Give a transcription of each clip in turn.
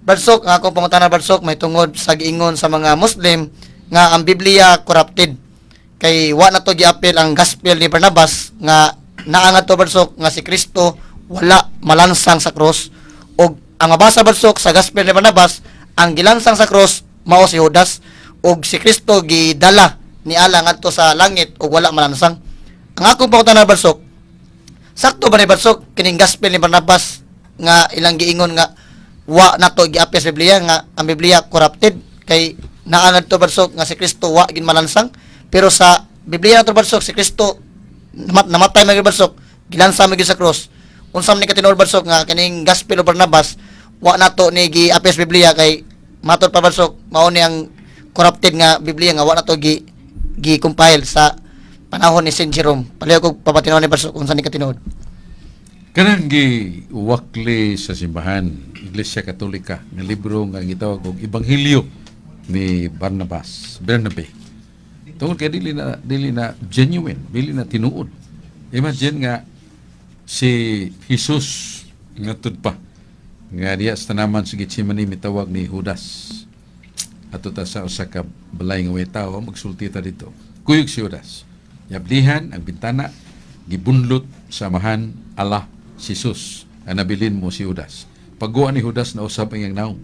Brad Sok, ang akong pangutana, Brad Sok, may tungod sa giingon sa mga Muslim nga ang Biblia corrupted. Kay wa na to giapil ang Gospel ni Barnabas nga naangat to, Brad Sok, nga si Kristo wala malansang sa cross, og ang mabasa, Brad Sok, sa Gospel ni Barnabas, ang gilansang sa cross mao si Judas ug si Kristo gidala ni Allah ngadto sa langit ug wala malansang. Ang akong pangutana, Brad Sok, sakto ba ni, Brad Sok, kining Gospel ni Barnabas nga ilang giingon nga wa nato giapil sa Biblia, nga ang Biblia corrupted, kay naangad to, Brad Sok, nga si Kristo wa gin malansang, pero sa Biblia nato, Brad Sok, si Kristo namatay man gyud, Brad Sok, gilansa man gyud sa cross? Unsa man ni katinuod, Brad Sok, nga kining Gospel of Barnabas wa nato ni giapil sa Biblia, kay matod pa, Brad Sok, mao ni ang corrupted nga Biblia nga wa nato gi gi compile sa panahon ni Saint Jerome? Palihog kog papatinuod ni, Brad Sok, unsa ni katinuod. Kanang gi wakli sa simbahan, Iglesia Katolika, nga libro nga gitawag og Ebanghelyo ni Barnabas, Bernabe. Tungod kay dili na genuine, dili na tinuod. Imagine nga si Jesus ngatud pa nga diya sa tanaman sa Gethsemane mitawag ni Judas. Ato ta sa usa ka balay nga way tawo, magsulti ta dito. Kuyog si Judas. Yablihan ang bintana, gibunlot sa Amahan Allah si Jesus. Ang nabilin mo si Judas. Pagguwa ni Judas, na usab ang iyang naong.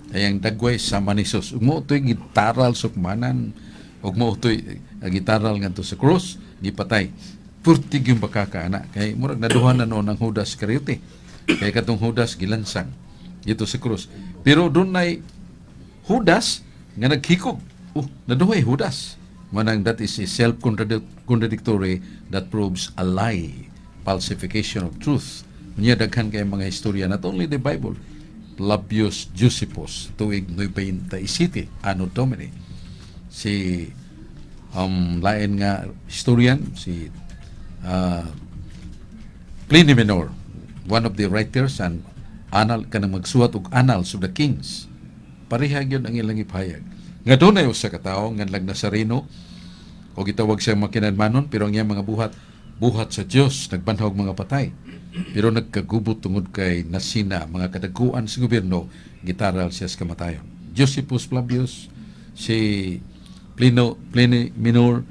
Ay ang dagway sama ni Jesus. Ug mao to'y gitaral sukmanan, ug mao to'y gitaral ngadto sa cross, gipatay. Purtig yung bakaka ana kay murag naduha na noon ang Judas Iscariote. Kay katong Judas gilansang dito sa cross. Pero dunay Judas nga naghikog. Oh, naduhay Judas. Manang that is a self-contradictory that proves a lie, falsification of truth. Unya daghan kay mga istorya, not only the Bible. Flavius Josephus, tuig 97 Anno Domini. Si lain nga historian, si Pliny Minor, one of the writers and anal kanang magsuwat og Annals of the Kings. Pareha gyud ang ilang ipahayag. Nga dunay usa ka tawo nga lag Nazareno o gitawag siyang makinadmanon, pero ang iyang mga buhat buhat sa Dios, nagbanhaw og mga patay. Pero nagkagubot tungod kay nasina mga kadaguan sa gobyerno, gitaral siya sa kamatayon. Josephus Flavius, si Pliny Minor,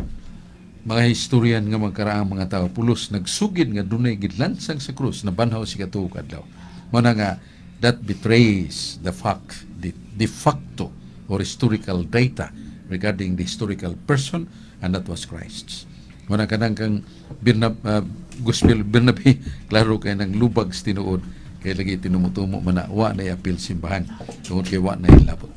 mga historian nga magkaraang mga tao pulos nagsugid nga dunay gilansang sa krus, nabanhaw si katuo kadlaw. Mao na nga that betrays the fact, the de facto or historical data regarding the historical person, and that was Christ. Mao na kanang kang Gospel Bernabe, klaro kay nang lubag sa tinuod, kay lagi tinumutumo man na wa na apil simbahan tungod kay wa na ilabot.